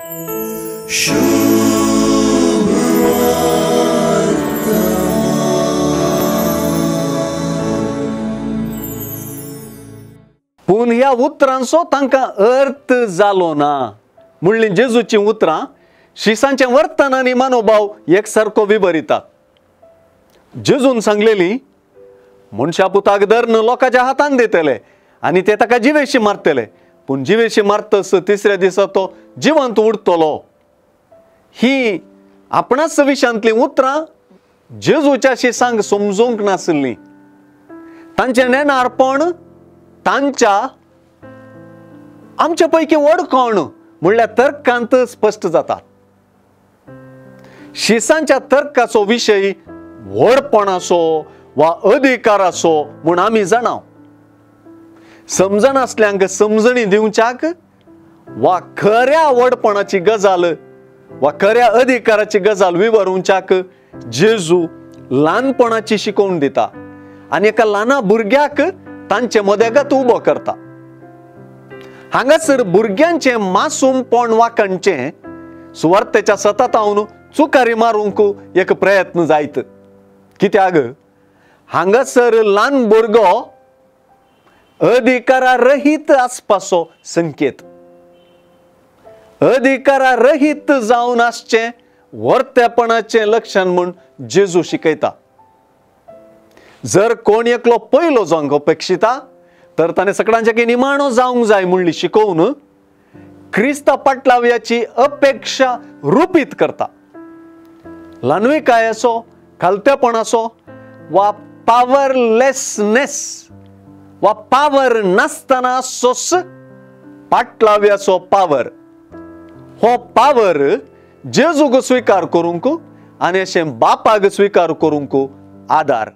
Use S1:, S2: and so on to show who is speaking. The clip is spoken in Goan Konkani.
S1: पूण ह्या उतरांचो तांकां अर्थ जालो ना म्हणली जेजूचीं उतरां शिसांचें वर्तन आनी मनोभाव एकसारको विवरितात. जेजून सांगलेली मनशा पुताक धरून लोकांच्या हातान दितले आनी ते ताका जिवेशी मारतले, पूण जिवेशी मारतस तिसऱ्या दिसा तो जिवंत उरतलो. ही आपणाच विशांतलीं उतरां जेजूच्या शिसांक समजूंक नासलीं. तांचें नेणारपण तांच्या आमच्या पैकी व्हड कोण म्हणल्यार तर्कांत स्पश्ट जाता. शिसांच्या तर्काचो विशय व्हडपणाचो वा अधिकाराचो म्हूण आमी जाणाव. समजनासल्यांक समजणी दिवच्याक वा खऱ्या व्हडपणाची गजाल वा खऱ्या अधिकाराची गजाल विवरूंच्याक जेजू ल्हानपणाची शिकोवन दिता आनी एका ल्हाना भुरग्याक तांचे मदेगत उबो करता. हांगासर भुरग्यांचें मासूमपण वाकांचें सुवार्थेच्या सततावन चुकारी मारूंक एक प्रयत्न जायत. कित्याक हांगासर ल्हान भुरगो अधिकारा रहीत आसपाचो संकेत, अधिकारा रहीत जावन आसचें वर्तेपणाचें लक्षण म्हूण जेजू शिकयता. जर कोण एकलो पयलो जावंक अपेक्षिता तर ताणें सगळ्यांच्या निमाणो जावंक जाय म्हणली शिकोवन क्रिस्ता पाटलाव्याची अपेक्षा रुपीत करता. ल्हानविकायेचो, खालतेपणाचो वा पावरलेसनेस वा पावर नासतना सोस पाटलाव्याचो पावर, हो पावर जेजूक स्विकार करूंक आनी अशें बापाक स्विकार करूंक आदार.